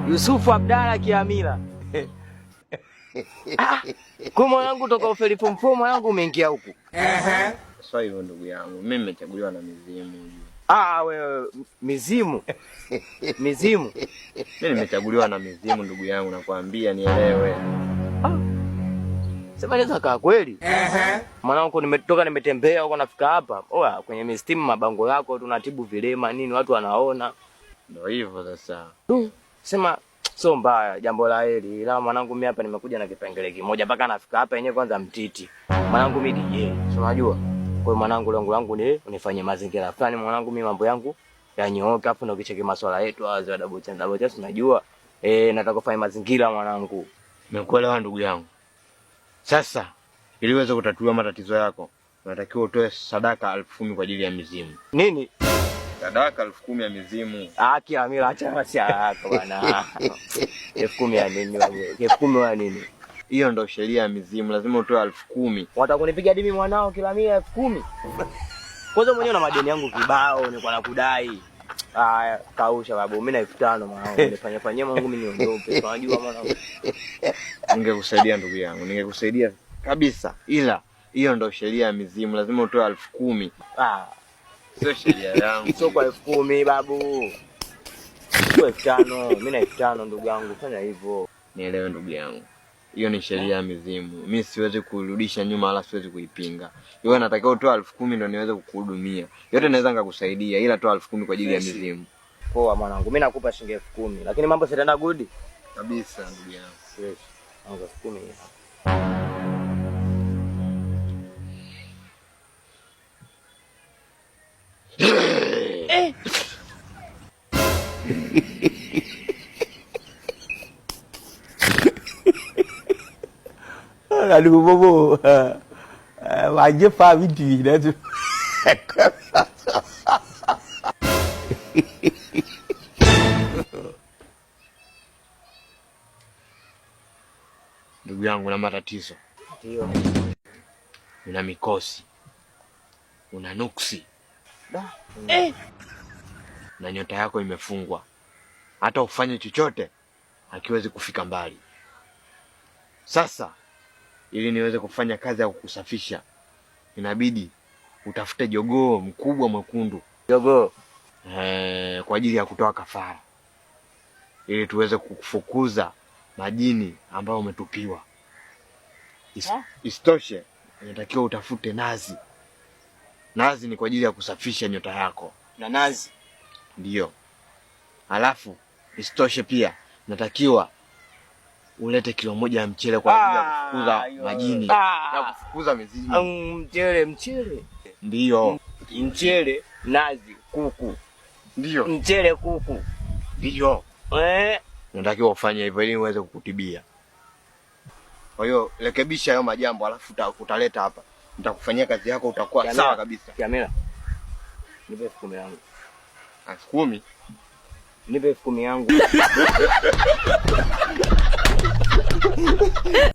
Yusufu Abdalla Kiamila. Ah, kwa mwanangu toka ufeli form 4 mwanangu umeingia huku. Sio hivyo ndugu yangu, mimi nimechaguliwa na mizimu. Ah, wewe mizimu. Mizimu. Mimi nimechaguliwa na mizimu ndugu yangu, nakwambia nielewe. Ah. Sema inaweza kaa kweli. Mwanangu nimetoka nimetembea huko nafika hapa. Oa kwenye mistimu mabango yako tunatibu vilema nini watu wanaona. Ndio hivyo sasa. Sema sio mbaya, jambo la heri. Ila mwanangu mimi hapa nimekuja na kipengele kimoja mpaka nafika hapa yenyewe kwanza mtiti. Mwanangu mimi DJ, si unajua? Kwa hiyo mwanangu lengo langu ni unifanyie mazingira fulani mwanangu mimi mambo yangu yanyooke, afu ndio kicheke masuala yetu wazi wa double chance double chance unajua. Eh, nataka kufanya mazingira mwanangu. Nimekuelewa ndugu yangu. Sasa ili uweze kutatua matatizo yako, unatakiwa utoe sadaka 10,000 kwa ajili ya mizimu. Nini? Sadaka 10,000 ya mizimu. Ah, Kiamila acha masiara yako bwana. 10,000 ya nini wewe? 10,000 ya nini? Hiyo ndo sheria ya mizimu, lazima utoe 10,000. Wataka kunipiga dimi mwanao kila mia 10,000? Kwanza mwenyewe na madeni yangu kibao, nilikuwa nakudai. Ah, kausha babu, mimi na 5,000 mwanangu, nifanye fanyie mwanangu mimi niondoke. Unajua mwanangu. Ningekusaidia ndugu yangu, ningekusaidia kabisa, ila hiyo ndo sheria ya mizimu, lazima utoe 10,000. Ah, sio sheria yangu. Sio kwa 10,000 babu. Sio 5,000, mimi na 5,000 ndugu yangu, fanya hivyo. Nielewe ndugu yangu. Hiyo ni sheria ya mizimu. Mimi siwezi kurudisha nyuma wala siwezi kuipinga. Wewe natakiwa utoe 10,000 ndio niweze kukuhudumia. Yote naweza nikakusaidia ila toa 10,000 kwa ajili ya mizimu. Poa mwanangu, mimi nakupa shilingi 10,000. Lakini mambo sitaenda good kabisa ndugu yangu. Fresh. Anza 10,000 hapa. Eh. Aduh bobo. Wajib fa widi na tu. Ndugu yangu, na matatizo. Ndio. Una mikosi, una nuksi. Da. Eh. Na nyota yako imefungwa, hata ufanye chochote hakiwezi kufika mbali. Sasa ili niweze kufanya kazi ya kukusafisha, inabidi utafute jogoo mkubwa mwekundu. Jogoo kwa ajili ya kutoa kafara, ili tuweze kukufukuza majini ambayo umetupiwa. Isitoshe, inatakiwa utafute nazi. Nazi ni kwa ajili ya kusafisha nyota yako. Na nazi ndiyo. Alafu isitoshe pia natakiwa ulete kilo moja ya mchele kwa ajili ya kufukuza majini, ya kufukuza mizimu. Mchele, mchele ndiyo. Mchele, nazi, kuku. Ndiyo. Mchele, kuku. Ndiyo. Unatakiwa ufanye hivyo ili uweze kukutibia. Kwa hiyo rekebisha hayo majambo, alafu utaleta hapa, nitakufanyia kazi yako, utakuwa sawa kabisa. Kamila, nipe 10,000 yangu. 10,000? Nipe 10,000 yangu.